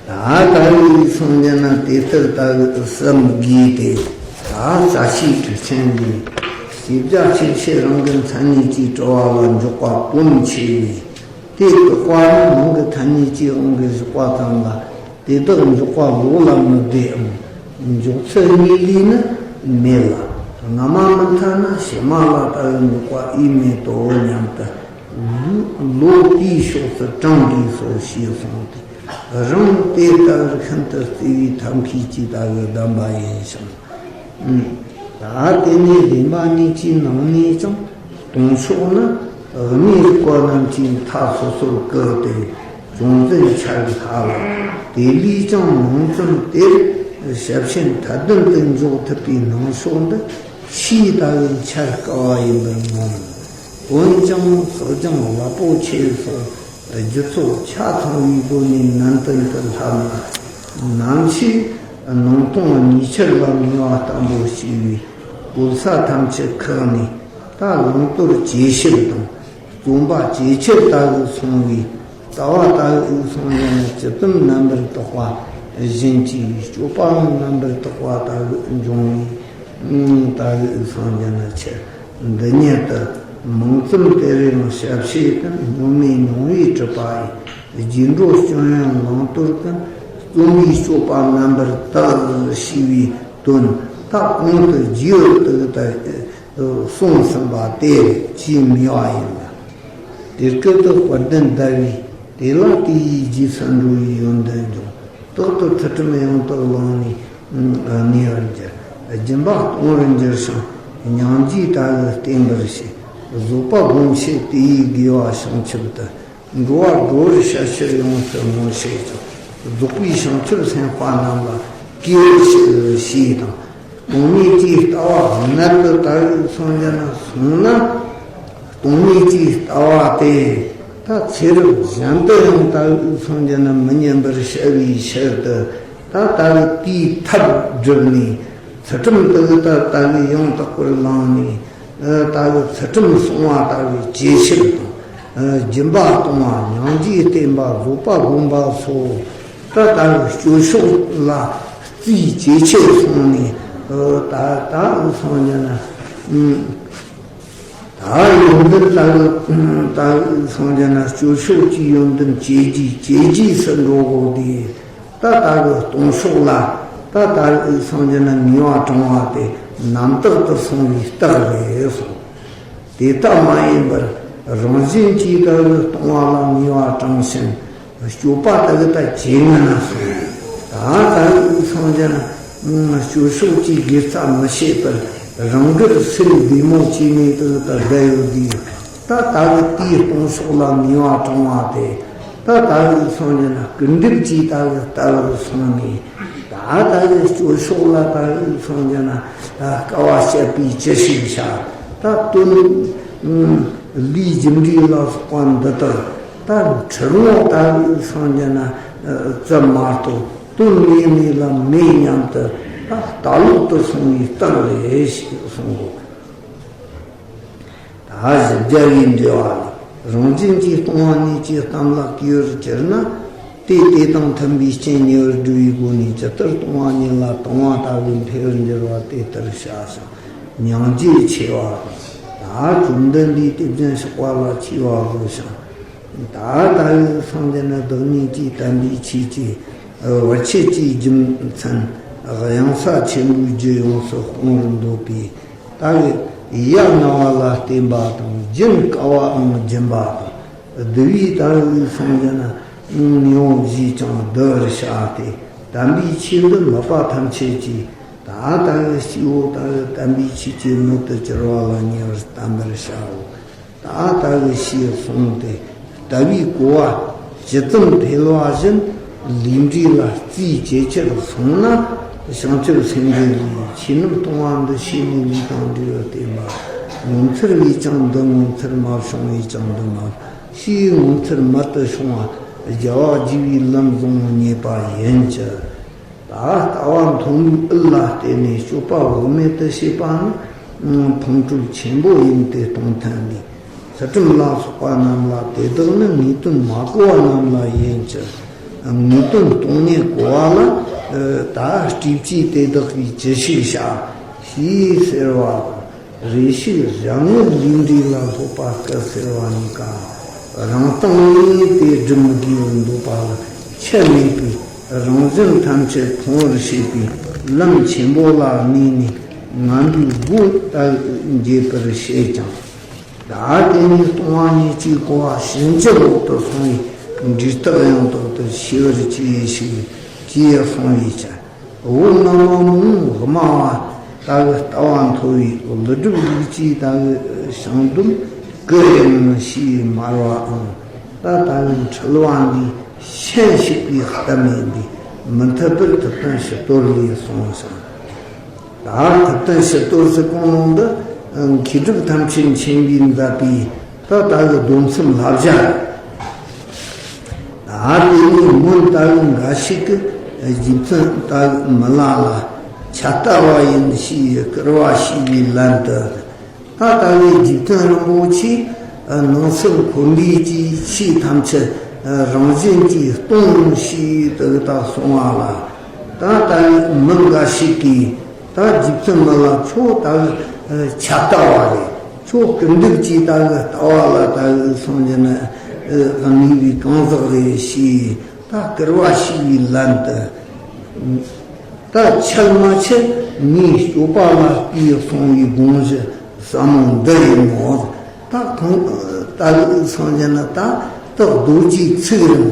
ད་ལྟ་བུའི་སངས་རྒྱས་ན་དེ་ལྟར་ལྟ་བུ་བསམ་དགོས་ཏེ། ད་རྩ་ཤེས་དྲུག་ཅན་འདིས། སྐྱེ་བྱ་སྐྱེ་བྱེད་རང་གི་མཚན་ཉིད་ཀྱིས་གྲུབ་པ་ལ་འཇོག་པ་དོན་ཆེ་བས། དེ་བཀག་པ་ནི་མིང་གི་ཐ་སྙད་ཀྱི་དབང་གིས་བཞག་པ་ཙམ་ལ། དེ་དག་འཇོག་པ་ལོག་ལ་མི་བདེའམ། འཇོག་ཚུལ་གཉིས་ལས་ནི་མེད་ལ། སྔ་མ་མི་འཐད་ན་ཕྱི་མ་ལ་ལྟ་བུ་འཇོག་པ་ཨེ་མེད་དོ་སྙམ་དུ། ལོག་དེའི་ཕྱོགས་སུ་དྲངས་དགོས་སོ་ཞེས་གསུངས་ཏེ། རང་དེ་ལྟ་བུར་ཤིན་ཏུ་བརྩེ་བའི་ཐབས་མཁས་ཀྱིས་ལྟ་བུ་གདམས་པ་ཡིན་ཞིང་། ད་དེ་ནས་བདེན་པ་གཉིས་ཀྱི་ནང་ནས་ཀྱང་སྟོང་ཕྱོགས་ནི་སྨྲས་པ་རྣམས་ཀྱིས་མཐའ་སོ་སོར་བཀག་སྟེ་ཅུང་ཟད་འཆར་སླ་བ། དེ་ལས་ཀྱང་མིང་ཙམ་དེར་ཞབས་ཕྱི་མཐའ་དོན་དུ་འཇོག་ཐུབ་པའི་སྣང་ཕྱོགས་འདི་ཆོས་ལྟ་བུའི་འཆར་དཀའ་བ་ཡིན་པར་མངོན། འོན་ཀྱང་ཕྱག་རྒྱ་རླབས་པོ་ཆེ་སོགས་རྒྱུ་ཚོགས་ཆ་ཚང་བའི་སྒོ་ནས་ནན་ཏན་དུ་བསླབ་ན། ནམ་ཞིག་སྣང་སྟོང་གཉིས་ཆར་ལ་ངེས་པ་ལྟ་བུ་ཞིག་བས། གོལ་ས་ཐམས་ཅད་ཁག་ནས་ད་བླང་དོར་ཇེ་ཆེར་དང་རྩོམ་པ་ཇེ་ཆེར་ལྟ་བུ་སོང་བའི་ལྟ་བ་ལྟ་བུ་སོང་ཡང་ན་ཇི་ཙམ་རྣམ་པར་དག་པ་བཞིན་གྱི་སྤྱོད་པའང་རྣམ་པར་དག་པ་ལྟ་བུ་འབྱུང་བའི་ལྟ་བུ་སོང་ཡང་ན་ཆེར། འདི་ཉིད་དུ་མིང་ཙམ་དེ་རིང་ཞབས་ཕྱི་དང་སྙོན་མེད་མྱོང་བས་གྲུབ་པ་ཡི་རྗེས་འགྲོ་སྐྱོན་ཡོན་བླང་དོར་ཀུན་རྩོམ་པའི་སྤྱོད་པ་རྣམ་པར་དག་ཞེས་པའི་དོན་དག་གོང་དུ་རྒྱས་ཡོད་དུ་ད་གསུངས་ཟིན་པ་དེ་ཅིས་མི་བ་ཡིན་ལ། དེ་སྐད་དུ་དཔལ་ལྡན་ཟླ་བས་དེ་ལ་དེ་ཡི་རྗེས་སུ་འགྲོ་བའི་ཡོན་ཏན་འབྱུང་། རྟག་ཏུ་ཚུལ་ཁྲིམས་ཡང་དག་བླངས་ནས་ནུས་པར་འགྱུར། སྦྱིན་པ་གཏོང་བར་འགྱུར་ཞིང་སྙིང་རྗེ་ལྟ་བུ་བསྟེན་པར་བྱེད། བཟོད་པ་སྒོམ་བྱེད་དེ་ཡི་དགེ་བ་བྱང་ཆུབ་ཏུ། འགྲོ་བ་སྒྲོལ་བར་ཞབས་ཕྱིར་ཡོངས་སུ་བསྔོ་བྱེད་ཅིང་། རྫོགས་པའི་བྱང་ཆུབ་སེམས་དཔའ་རྣམས་ལ་བསྐྱེད་བྱེད་དང་། སྟོང་ཉིད་ཀྱི་ལྟ་བ་རྣལ་དུ་ལྟ་བུ་སོང་རྒྱུ་ན་སོང་ན། སྟོང་ཉིད་ཀྱི་ལྟ་བ་དེ་ད་ཚེ་རབས་གཞན་དུ་ཡང་ལྟ་བུ་སོང་རྒྱུ་ན་མི་ཉམས་པར་བྱ་བའི་ཕྱིར་དུ། ད་ལྟ་བུ་དེའི་ཐབས་བསྒྲུབས་ནས་ཚུལ་ཁྲིམས་དེ་གི་ད་ལྟ་བུ་ཡང་དག་པར་བླངས་ནས། ལྟ་བུ་ཚུལ་ཁྲིམས་སྲུང་བ་ལྟ་བུའི་ཇེ་ཆེར་དང་། སྦྱིན་པ་གཏོང་བ་སྙིང་རྗེ་བསྟེན་པ་བཟོད་པ་སྒོམ་པ་སོགས་ད་ལྟ་བུ་སྤྱོད་ཕྱོགས་ལ་རྩིས་ཇེ་ཆེར་སོང་ནས། ད་ད་སོང་རྒྱུ་ན། ད་ཡོན་ཏན་ལྟ་བུ་ད་སོང་རྒྱུ་ན་སྤྱོད་ཕྱོགས་ཀྱི་ཡོན་ཏན་ཇེ་རྒྱས་ཇེ་རྒྱས་སུ་འགྲོ་དགོས་ཏེ། ད་ལྟ་བུ་གཏོང་ཕྱོགས་ལ་ད་ལྟ་བུ་སོང་རྒྱུ་ན་ནུས་པ་དྲང་བ་དེ་རྣམ་དག་ཏུ་སོང་བའི་རྟགས་རེད་གསུངས། དེ་ལྟ་མ་ཡིན་པར་རང་བཞིན་གྱིས་ལྟ་བུ་གཏོང་བ་ལ་ནུས་པ་དྲང་ཞིང་སྤྱོད་པ་ལྟ་བུ་ད་ཇེ་ངན་ན་སོང་། ད་ལྟ་བུ་སོང་རྒྱུ་ན་སྤྱོད་ཕྱོགས་ཀྱི་དགེ་རྩ་མི་བྱེད་པར་རང་དགར་སེམས་བདེ་མོ་བྱས་ནས་ལྟ་བུ་ད་བསྡད་ཡོད་དུས། ད་ལྟ་བུ་དེའི་གཏོང་ཕྱོགས་ལ་ནུས་པ་དྲང་བ་དེ། ད་ལྟ་བུ་སོང་རྒྱུ་ན་སྐུར་འདེབས་ཀྱིས་ལྟ་བུ་ལྟ་བུར་སོང་ནས། ད་ལྟ་བུ་སྤྱོད་ཕྱོགས་ལ་ལྟ་བུ་སོང་རྒྱུ་ན་དཀའ་བ་སྤྱད་པས་ཅི་ཞིག་བྱ། ད་དོན་ལས་རྒྱུ་འབྲས་ལ་སོགས་པ་འདི་དག་ད་འཁྲུལ་ངོ་ལྟ་བུ་སོང་རྒྱུ་ན་ཙམ་མ་གཏོགས་དོན་དངོས་གནས་ལ་མེད་སྙམ་དུ་ད་ལྟ་ལོག་ཏུ་སོང་བའི་རྟགས་རེད་ཞེས་གསུང་གོ། ད་བཞི་བརྒྱ་པའི་འགྲེལ་བ་ལ། རང་བཞིན་གྱིས་སྟོང་པ་ཉིད་ཀྱི་གཏན་ལ་འཁེལ་བར་གྱུར་ན། དེ་དེ་དང་མཐུན་པའི་རྐྱེན་ཉེ་བར་བསྒྲུབ་པའི་སྒོ་ནས་ཇི་ལྟར་སྟོང་པ་ཉིད་ལ་དང་བ་ལྟ་བུའི་འཕེལ་བར་འགྱུར་བ་དེ་ལྟར་བྱ་ཞིང་སྙིང་རྗེ་ཆེ་བ་དང་། ད་བཅོམ་ལྡན་འདས་དེ་བཞིན་གཤེགས་པ་ལ་མཆིས་པ་དགོས་ཤིང་། ད་ལྟ་བུའི་སངས་རྒྱས་ནི་བདག་ཉིད་ཀྱིས་དམ་པའི་ཆོས་ཀྱི་བར་ཆད་ཀྱི་རྒྱུ་མཚན་གཡང་ས་ཆེན་པོའི་རྒྱུ་ཡོངས་སུ་སྤོང་བར་འདོད་པའི། ལྟ་བུ་ཡ་ང་བ་ལ་བརྟེན་པ་དང་སྦྱིན་དཀའ་བའང་སྦྱིན་པ་དང་། བསྡུ་བའི་ལྟ་བུའི་སངས་རྒྱས་ན་ནུས་པ་བཞིས་ཀྱང་བསྡུ་བར་བྱ་སྟེ། དམ་པའི་ཆོས་འདི་མོས་པ་ཐམས་ཅད་ཀྱིས་ད་ལྟ་བུའི་སྐྱེ་བོ་ལྟ་བུ་དམ་པའི་ཆོས་ཀྱི་སྣོད་དུ་གྱུར་པ་ལ་ཉེ་བར་བསྟན་པར་བྱའོ། ད་ལྟ་བུ་ཞེས་གསུངས་ཏེ། ལྟ་བུའི་གོ་བ་ཇི་ཙམ་འཕེལ་བ་བཞིན་ལས་འབྲས་ལ་རྩིས་ཇེ་ཆེར་སོང་ན། བྱང་ཆུབ་སེམས་དཔའི་ལས་ཆོས་རྣམས་སྟོང་པ་འདི་ཤེས་ནས་ལུས་དང་འབྲས་བུ་བསྟན་པ། ངོ་མཚར་བས་ཀྱང་འདི་ངོ་མཚར་མ་བྱུང་བས་ཀྱང་འདི་མ་ཞེས་ངོ་མཚར་རྨད་དུ་བྱུང་བ་རྒྱལ་བ་དགྱེས་པའི་ལམ་བཟང་པོ་རྙེད་པ་ཡིན་གྱི། ད་ལྟ་བ་མཐོན་པོའི་ཡུལ་ལ་བརྟེན་ནས་སྤྱོད་པ་བག་མེད་དུ་བྱེད་པ་ནི་ཕུང་ཁྲོལ་ཆེན་པོ་ཡིན་ཏེ། གཏོང་ཐབས་ནི་ཚུལ་ཁྲིམས་ལ་སོགས་པ་རྣམས་ལ་དེ་དག་ནི་ངེས་དོན་མ་གོ་བ་རྣམས་ལ་ཡིན་གྱི། ངེས་དོན་སྟོང་ཉིད་གོ་བ་ལ་ད་སྤྲོས་བཅས་དེ་དག་གིས་ཅི་ཞིག་བྱ་ཞེས་ཟེར་བ་དང་། རེ་ཞིག་རང་ངོས་ལས་འབྲས་ལ་སློབ་པ་སྐབས་སེལ་བ་གཉིས་ཀ་རང་སྟེང་ནས་དེ་སྒྲུབ་མི་དགོས་པར་འདོད་པ་ལ་ཁྱད་མེད་པའི་རང་བཞིན་ཐམས་ཅད་མཐོང་བར་བྱེད་པའི་ལམ་ཆེན་པོ་ལ་གནས་ནས་ངན་པའི་སྒོ་ལྟར་འབྱེད་པར་བྱེད་ཀྱང་། ད་དེ་ནས་སྟོང་པ་ཉིད་ཀྱི་གོ་བ་ཕྱིན་ཅི་ལོག་ཏུ་སོང་བའི་འབྲས་རྟགས་ཡང་དག་ཏུ་ཤེས་པར་གྱིས་ཤིག་ཅེས་གསུངས་པའི་ཕྱིར། འོ་ན་མ་མོའི་དམའ་བ་ལྟ་བུ་ལྟ་བ་མཐོ་བའི་ཀླུ་སྒྲུབ་ལུགས་ཀྱི་ལྟ་བུ་བྱང་སྡོམ་གུ་ཡང་ཞེས་སྨྲ་བའང་། ད་ལྟ་བུའི་འཁྲུལ་པ་འདིས་ཤན་ཞུགས་པའི་གཏམ་ཡིན་པས་མི་འཐད་པར་ཐུབ་བསྟན་ཕྱི་དོར་ལས་གསུངས་ཤིང་། ད་ཐུབ་བསྟན་ཕྱི་དོར་ཟེར་གོ་ནོ་འདི་མཁས་གྲུབ་ཐམས་ཅད་མཁྱེན་པས་མཛད་པའི་ད་ལྟ་བུའི་སྡོམ་གསུམ་བསླབ་བྱ་རེད། ད་དེ་ནས་སྔོན་ལྟ་བུ་འགའ་ཞིག་གིས་རྗེ་བཙུན་ལྟ་བུ་མི་ལ་ལ་ ཆད་ལྟ་བ་ཡིན་ཞེས་སྐུར་བ་བྱས་པའི་ལན་དུ། ད་ལྟ་བའི་རྗེ་བཙུན་རིན་པོ་ཆེས་ནང་སེམས་འཁོར་འདས་ཀྱི་ཆོས་ཐམས་ཅད་རང་བཞིན་གྱིས་སྟོང་ཞེས་དེ་ལྟར་གསུངས་པ་ལ། ད་ལྟ་བའི་མི་འགའ་ཞིག་གིས། ད་རྗེ་བཙུན་མི་ལ་ཁྱོད་ད་ཆད་ལྟ་བ་རེད། ཁྱོད་སྐུར་འདེབས་ཀྱི་ད་ལྟ་བ་ལ་ད་སོང་རྒྱུ་ན་གནས་པའི་གང་ཟག་རེད་ཞེས་ད་སྐུར་བ་བྱས་པའི་ལན་དུ། ད་ཆད་མ་ཆད་ངའི་སྤྱོད་པ་ལ་བལྟས་གསུངས་པའི་དགོངས་གཞི་ཟབ་མོ་འདི་ཡིན་ནོ། ད་ཁོང་ད་ལུགས་སོང་རྒྱུ་ན་ད་སྟག་རྡོ་རྗེའི་ཚིག་རིང་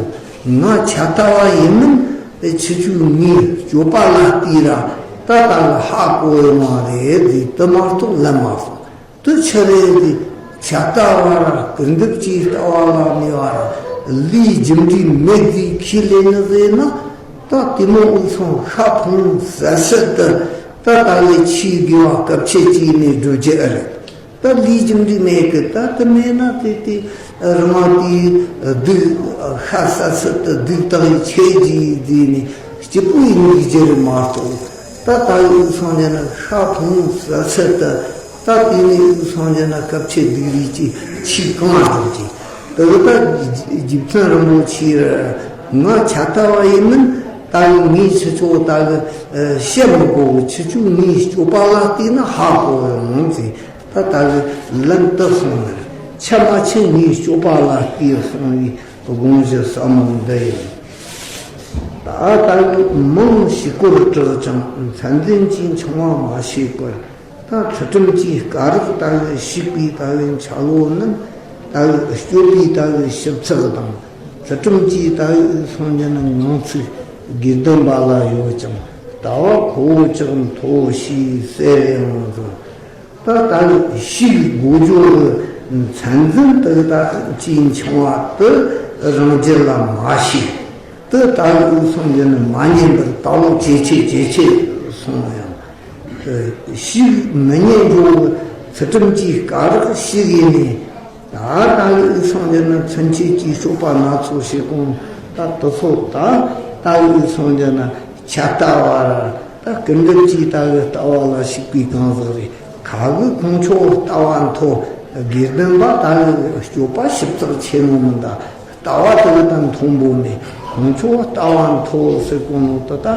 ང་ཆད་ལྟ་བ་ཡིན་མིན་ཁྱེད་ཆོས་ངའི་སྤྱོད་པ་ལ་བལྟས་ར་ད་ལྟ་ལ་ཧ་གོ་ཡོང་བ་རེད་ཟེར་དེ་མ་གཏོགས་ལན་མ་སོང་། དེ་ཆི་རེད་དེ། ཆད་ལྟ་བ་ར་སྐུར་འདེབས་ཀྱི་ལྟ་བ་ལ་ནུས་པ་ར་ལས་རྒྱུ་འབྲས་མེད་དེ་ཁས་ལེན་ནི་ཟེར་ན། ད་དེ་མོ་འུ་ཚང་ཤ་ཕུང་ཟད་སྲིད་དུ་ད་ལྟ་ལས་ཆེས་དགེ་བ་སྐབས་ཆེ་གཅིག་ནས་བསྒྲུབ་རྒྱུ་ཨེ་རེད། ད་ལས་རྒྱུ་འབྲས་མེད་གི། ད་དེ་མེད་ན་དེ་དེ་རང་དེའི་སྡུག་ཤ་ཟད་སྲིད་དུ་སྡུག་དག་ཡི་ཆེ་གི་ཟེར་ནས་སྐྱིད་པོ་ཡིན་གི་རྒྱུ་རེད་མ་གཏོགས། ད་ད་འུ་ཚང་རྒྱུ་ན་ཤ་ཕུང་ཟད་སྲིད་དུ། ད་དེ་ནས་འུ་ཚང་རྒྱུ་ན་སྐབས་ཆེ་སྡུག་རིགས་ཀྱི་ཆེས་གང་བསྒྲུབ་ཀྱི། དེ་གི་ད་རྗེ་བཙུན་རིན་པོ་ཆེ་ང་ཆད་ལྟ་བ་ཡིན་མིན་ད་ངས་ཁྱེད་ཆོ་ད་གི་བཤད་མི་དགོས་གི། ཁྱེད་ཆོས་ངའི་སྤྱོད་པ་ལ་བལྟས་ན་ཧ་གོ་ཡོང་ཟེར། ད་ད་གི་ལན་དུ་གསུངས་ནས་ཆད་མ་ཆད་ངའི་སྤྱོད་པ་ལ་བལྟས་གསུངས་པའི་དགོངས་གཞི་ཟབ་མོ་འདི་ཡིན། ད་ལྟ་བུ་མང་ཞིག་སྐོར་དྲག་ཅིང་མཚན་འཛིན་གྱི་འཆིང་བ་མ་བྱས་པར། ད་ཚུལ་ཁྲིམས་ཀྱི་སྐ་རགས་ལྟ་བུ་ཞིག་པའི་ལྟ་བུའི་འཆལ་ལོ་རྣམས་ལྟ་བུ་སྤྱོད་པའི་ལྟ་བུའི་ཞིབ་ཚགས་དང་། ཚུལ་ཁྲིམས་ཀྱི་ལྟ་བུའི་སངས་རྒྱས་ནི་ངང་ཚུལ་དགེ་ལྡན་པ་ལ་ཡོད་ཅིང་ལྟ་བ་ཁོ་བོ་ཅག་མཐོ་ཞེས་ཟེར་ཡང་ཟུང་། ད་ལྟ་བུ་ཞིག་དགོས་འཇོག་གི་མཚན་འཛིན་དག་ད་ཅིའི་འཆིང་བ་དུ་རང་རྒྱུད་ལ་མ་ཤེས། དུ་ལྟ་བུ་སངས་རྒྱས་ནི་མ་ཉན་པར་ལྟ་བ་ཇེ་ཆེ་ཇེ་ཆེ་སོང་ཡང་། ཞིག་མི་ཉན་འཇོག་གི་ཚུལ་ཁྲིམས་ཀྱི་སྐ་རགས་ཞིག་ཡིན་ནས། ད་ལྟ་བུ་སངས་རྒྱས་ནི་ཚུན་ཆད་ཀྱི་སྤྱོད་པ་སྣ་ཚོགས་བྱེད་གོང་ད་དུ་སོགས་ད་ལྟ་བུ་སངས་རྒྱས་ནི། ཆད་ལྟ་བ་ར་ད་སྐུར་འདེབས་ཀྱི་ལྟ་བུ་ལྟ་བ་ལ་ཞུགས་པའི་གང་ཟག་རེད། ཁ་གི་ཁོང་ཁྲོ་ལྟ་བ་མཐོ། དགེ་ལྡན་པ་ལྟ་བུ་སྤྱོད་པ་ཞིབ་ཚགས་ཆེ་ནོ་མིན་ད། ལྟ་བ་དེ་དང་མཐུན་པོ་མེད། ཁོང་ཁྲོ་ལྟ་བ་མཐོ་ཟེར་གོ་ནོ་དེ་ད།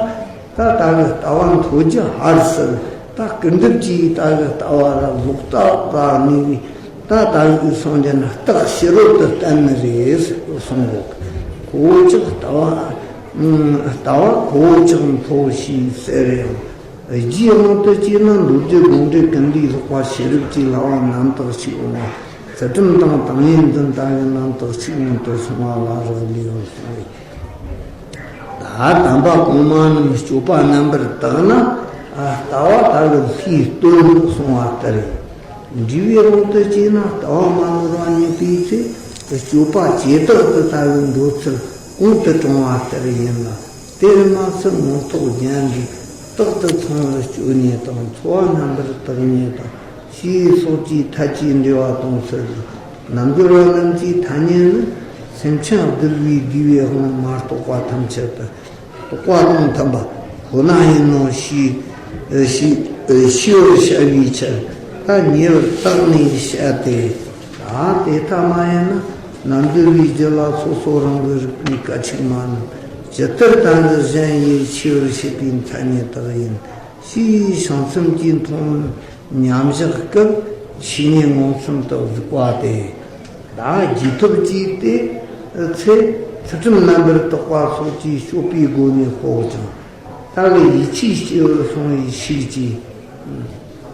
ད་ལྟ་བུ་ལྟ་བ་མཐོ་རྒྱུ་ཧར་ཟེར། ད་སྐུར་འདེབས་ཀྱི་ལྟ་བུ་ལྟ་བ་ར་ལོག་ལྟ་བ་ནུས་པའི། ད་ལྟ་བུའི་སངས་རྒྱས་ནི་རྟགས་ཕྱི་རོལ་དུ་བསྟན་ནི་རེད་གསུང་གོ། ཁོ་བོ་ཅག་ལྟ་བ། ལྟ་བ་ཁོ་བོ་ཅག་མཐོ་ཞེས་ཟེར་ཡང་། རྒྱའི་དབང་དུ་བྱས་ན་མདོ་རྒྱུད་དགོངས་འགྲེལ་ཀུན་འདུས་ལྷག་པ་ཤེས་རབ་ཀྱི་ལྷ་བ་རྣམ་དག་ཅིག་འོང་བ། ཚུལ་ཁྲིམས་དང་ཏིང་ངེ་འཛིན་ལྟ་བུའི་རྣམ་དག་ཅིག་མངོན་དུ་སོང་བ་ལ་རག་ལས་པར་གསུངས་པས། ད་དམ་པ་གོང་མ་རྣམས་སྤྱོད་པ་རྣམ་པར་དག་ན། ལྟ་བ་ལྟ་བུ་ལྷའི་སྟོན་གསུང་བ་ལྟར་ཡིན། འབྲས་བུའི་དབང་དུ་བྱས་ན་ལྟ་བ་མ་ནོར་བ་རྙེད་པའི་ཚེ། སྤྱོད་པ་ཇེ་དག་ཏུ་ལྟ་བུའི་འགྲོ་ཚུལ་གོང་དུ་དྲངས་པ་ལྟར་ཡིན་ལ། དེར་མ་ཟད་མངོན་རྟོགས་རྒྱན་འདིས་རྟག་ཏུ་ཚང་བར་སྤྱོད་ནས་དང་འཚོ་བ་རྣམ་པར་དག་ནས་དང་ཞེས་སོགས་ཀྱི་ཐད་ཀྱི་འགྲེལ་བ་གཏོང་ཚུལ་ལས། རྣལ་འབྱོར་པ་རྣམས་ཀྱི་ཐ་སྙད་ནི། སེམས་ཅན་གདུལ་བའི་དགེ་བའི་དབང་མ་གཏོགས་པ་ཐམས་ཅད་དུ་རྟོགས་པ་དང་མཐུན་པ་ཁོ་ན་ཡིན་ནོ་ཞེས་ཞེས་ཤེས་པར་བྱ་བའི་ཕྱིར་ད་ཉེ་བར་བརྟགས་ནས་བཤད་དེ། ད་དེ་ལྟ་མ་ཡིན་ན་རྣལ་འབྱོར་པའི་རྒྱུད་ལ་སོ་སོ་རང་གི་རིག་པའི་སྐད་ཅིག་མ་རྣམས་ཇི་ལྟར་དང་གི་གཞན་ཡིད་ཆེས་པར་བྱེད་པའི་མཚན་ཉིད་དག་ཡིན། ཞེས་བྱང་སེམས་ཀྱི་མཐོང་ལམ་མཉམ་བཞག་སྐབས་ཆོས་ཉིད་མངོན་སུམ་དུ་གཟིགས་པ་སྟེ། ད་རྒྱུད་ཐོབ་ཀྱི་དེ་ཚེ་ཚུལ་ཁྲིམས་རྣམ་པར་དག་པ་སོགས་ཀྱི་སྤྱོད་པའི་སྒོ་ནས་སྤོག་ཅིང་། ད་གི་ཡིད་ཆེས་སྐྱེ་བར་སོང་བའི་ཤུགས་ཀྱིས།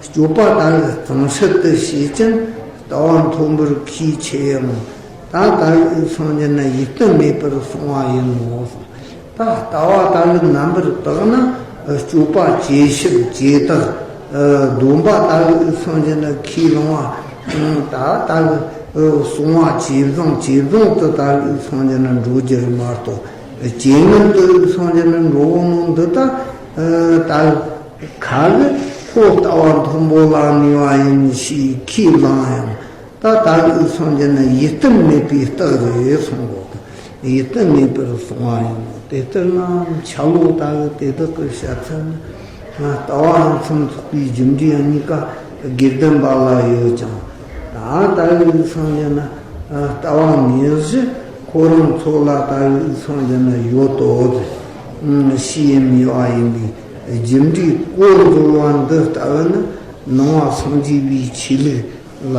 སྤྱོད་པ་ད་གི་གཙང་སེལ་དུ་བྱེད་ཅིང་ལྟ་བ་མཐོན་པོར་ཁས་འཆེ་ཡང་། ད་ལྟ་བུའི་སངས་རྒྱས་ནི་ཡིད་བརྟན་མེད་པར་གསུངས་པ་ཡིན་ནོ། ད་ལྟ་བ་ལྟ་བུ་རྣམ་པར་དག་ན་སྤྱོད་པ་ཇེ་ཞིབ་ཇེ་དག་སྡོམ་པ་ལྟ་བུའི་སངས་རྒྱས་ནི་ཁས་བླངས་པ། ད་ལྟ་བུ་གསུང་བ་ཇེ་བཟང་ཇེ་བཟང་དུ་ལྟ་བུའི་སངས་རྒྱས་ནི་འགྲོ་རྒྱུ་རེད་མ་གཏོགས། ཇེ་ངན་དུ་སངས་རྒྱས་ནི་འགྲོ་བ་ནོ་འདི་ད་ལྟ་བུ་ཁ་གི་ཁོ་ལྟ་བ་མཐོན་པོ་ལ་ནུས་པ་ཡིན་ཞེས་ཁས་བླངས་ཡང་། ད་ལྟ་བུའི་སངས་རྒྱས་ནི་ཡིད་བརྟན་མེད་པའི་རྟགས་རེད་གསུངས་གོ། ཡིད་བརྟན་མེད་པར་གསུངས་པ་ཡིན་ནོ། དེ་ལྟར་ན་འཆལ་ལོ་ལྟ་བུ་དེ་དག་གི་བཤད་ཚུལ་ནི། ལྟ་བ་ཕུན་སུམ་ཚོགས་པའི་རྒྱུ་འབྲས་གཉིས་ཀ་དགེ་ལྡན་པ་ལ་ཡོད་ཀྱང་། ད་ལྟ་བའི་སངས་རྒྱས་ན་ལྟ་བ་ངེས་གཞི་ཁོ་རང་ཚོ་ལ་ལྟ་བའི་སངས་རྒྱས་ན་ཡོད་དོ། ཞི་ཡི་མེ་བ་ཡིན་པའི་རྒྱུ་འབྲས་གོ་འཛོལ་བ་འདི་ལྟ་བུ་ནི་ནང་པ་སངས་རྒྱས་པའི་ཆོས་ལུགས་ལ་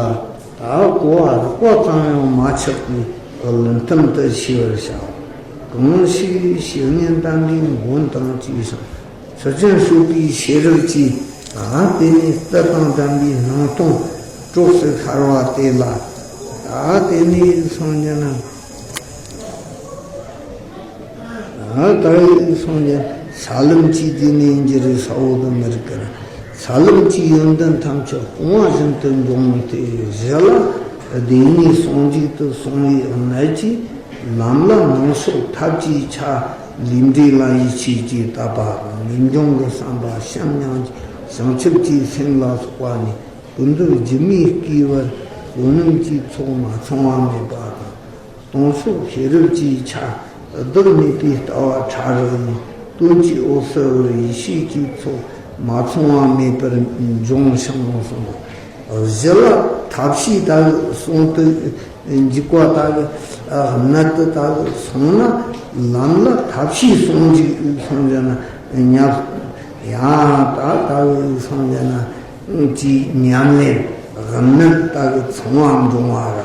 ད་གོ་བ་རགས་པ་ཙམ་ཡང་མ་ཆགས་པའི་ལུང་དམ་དུ་ཤེས་པར་བྱའོ། གང་ཞིག་བཤེས་གཉེན་དམ་པའི་མགོན་དང་བཅས་ཤིང་། ཚུལ་ཁྲིམས་སྤྱོད་པའི་ཤེས་རབ་ཀྱིས། ད་དེ་ནས་རྩི་དང་ལྡན་པའི་སྣང་སྟོང་གྲོགས་སུ་ཤར་བ་དེ་ལ། ད་དེ་ནས་སངས་རྒྱས་ན། ད་ཡིག་སོང་ནས་ས་ལམ་གྱི་དེ་ནས་འགྱུར་ས་འོག་ཏུ་མི་རིགས་ཀྱི་ས་ལམ་གྱི་ཡོན་ཏན་ཐམས་ཅད་སྤོང་བ་བཞིན་དུ་འབྱུང་སྟེ། གཞི་ལ་བདེན་གཉིས་ཟུང་འཇུག་ཏུ་སོང་བའི་གནད་ཀྱིས། ལམ་ལ་ནང་ཕྱོགས་ཐབས་ཀྱི་ཆ་ལས་འབྲས་ལ་ཡིད་ཆེས་ཀྱིས་དད་པ་དང་། ངེས་འབྱུང་གི་བསམ་པ་བྱམས་སྙིང་རྗེ་བྱང་ཆུབ་ཀྱི་སེམས་ལ་སོགས་པ་ནི་ཀུན་རྫོབ་སྒྱུ་མའི་སྐྱེ་བར་བསོད་ནམས་ཀྱི་ཚོགས་མ་ཚང་བ་མེད་པ་དང་། སྟོང་ཕྱོགས་ཤེས་རབ་ཀྱི་ཆ་བདག་མེད་པའི་ལྟ་བ་ཕྲ་རགས་ཡིན། དོན་གྱི་འོད་གསལ་བར་ཡེ་ཤེས་ཀྱི་ཚོགས་མ་ཚང་བ་མེད་པར་འབྱུང་ཞིང་གསུངས། གཞི་ལ་ཐབས་ཤེས་ལྟ་བུ་ཟུང་དུ་འཇུག་པ་ལྟ་བུ་གནད་དུ་ལྟ་བུ་སོང་ན། ལམ་ལ་ཐབས་ཤེས་ཟུང་འཇུག་སོང་ཟེར་ན་ཉམས། ཡང་ད་ལྟ་བུ་སོང་ཟེར་ན། ཀྱི་ཉམས་ལེན་གནད་ལྟ་བུ་ཚང་བ་འབྱུང་བ་ར།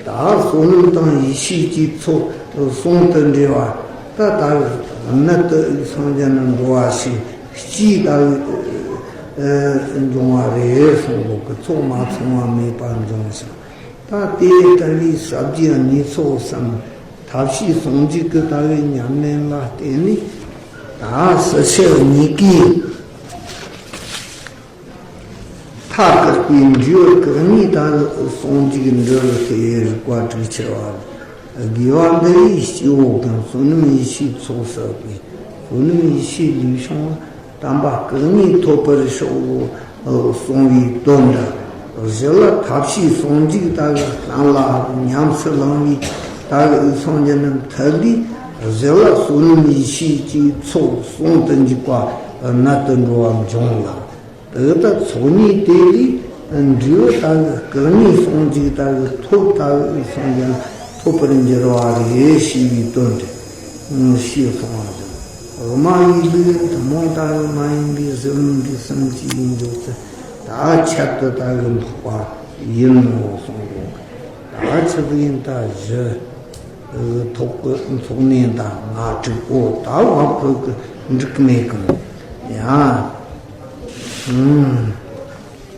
ད་བསོད་ནམས་དང་ཡེ་ཤེས་ཀྱི་ཚོགས་ཟུང་དུ་འབྲེལ་བ་ད་ལྟ་བུ་གནད་དུ་སངས་རྒྱས་ན་འགྲོ་བ་ཞིག་སྤྱིའི་ལྟ་བུ་འབྱུང་བ་རེད་གསུངས་འདུག་གི། ཚོགས་མ་ཚང་བ་མེད་པར་འབྱུང་ཞིང་། ད་དེ་ལྟ་བུའི་ཟབ་རྒྱས་གནས་ཚུལ་གསུམ་ཐབས་ཤེས་ཟུང་འཇུག་གི་ལྟ་བུའི་ཉམས་ལེན་ལ་བརྟེན་ནས། ད་སྲིད་ཕྱི་གཉིས་ཀའི། མཐའ་བཀག་པའི་འབྲས་བུ་བཀག་ཉིད་ལྟ་བུ་ཟུང་འཇུག་འབྲས་བུ་སྟེ། རིགས་པ་དྲུག་ཕྱེ་བ་ལ། དགེ་བ་འདི་ཡིས་སྐྱེ་བོ་ཀུན། བསོད་ནམས་ཡེ་ཤེས་ཚོགས་བསགས་པས། བསོད་ནམས་ཡེ་ཤེས་ལས་བྱུང་བ། དམ་པ་བཀག་ཉིད་ཐོབ་པར་ཤོག་གསུངས་པའི་དོན་འདྲ། གཞི་ལ་ཐབས་ཤེས་ཟུང་འཇུག་ལྟ་བུ་གཏན་ལ་ཉམས་སུ་བླང་བའི་ལྟ་བུ་སངས་རྒྱས་རྣམས་ཐུགས་ལས། གཞི་ལ་བསོད་ནམས་ཡེ་ཤེས་ཀྱི་ཚོགས་ཟུང་དུ་འཇུག་པ་གནད་དུ་འགྲོ་བ་འབྱུང་ལ། དེ་ལྟར་ཚོགས་གཉིས་དེ་ལས་འབྲས་བུ་ལྟ་བུ་བཀག་ཉིད་ཟུང་འཇུག་ལྟ་བུ་ཐོབ་ལྟ་བུ་སངས་རྒྱས་ཐོབ་པར་འགྱུར་བ་རེད་ཞེས་པའི་དོན་ཏེ། ཞེས་གསུངས་པ་དང་། དབུ་མ་པའི་ལུགས་ཐུན་མོང་ལྟ་བུ་མ་ཡིན་པའི་གཞི་ལུགས་འབྲས་གསུམ་གྱི་ཡིན་འཇོག་ཚུལ་ད་ཁྱད་དུ་ལྟ་བུ་འཕགས་པ་ཡིན་ནོ་གསུངས་འདུག་ད་ཆི་ཟིག་ཡིན་ད་བཞི། ཐོག་གི་ཚོགས་གནས་དང་ང་དྲུག་པོ་ད་བབ་ཁོ་གི་འགྲིག་མེད་གི་ཡ།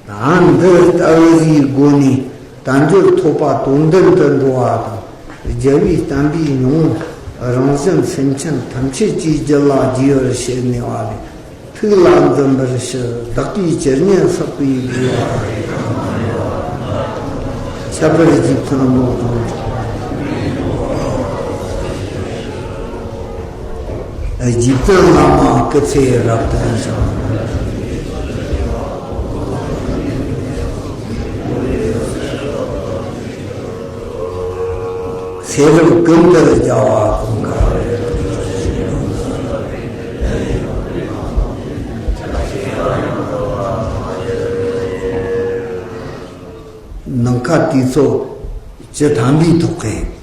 ད་འདི་ལྟ་བུ་ཡི་སྒོ་ནས་དལ་འབྱོར་ཐོབ་པ་དོན་ལྡན་དུ་འགྲོ་བ་དང་། རྒྱལ་བའི་བསྟན་པའི་མྱོང་བ་རང་གཞན་སེམས་ཅན་ཐམས་ཅད་ཀྱི་རྒྱུད་ལ་རྒྱས་པར་བྱེད་ནུས་པ་ལས། ཐུགས་ལ་འཛིན་པར་ཞུ། བདག་གིས་ཇི་སྙེད་བསགས་པའི་དགེ་བ། ཁྱད་པར་རྗེ་བཙུན་ལོ་དང་། རྗེ་བཙུན་བླ་མ་སྐུ་ཚེ་རབ་བརྟན་ཞིང་། ཚེ་རབས་ཀུན་ཏུ་རྒྱལ་བ་དང་། ནམ་མཁའ་དུས་ཚོད་བཅུ་ཐམ་པའི་ཐོག་གི་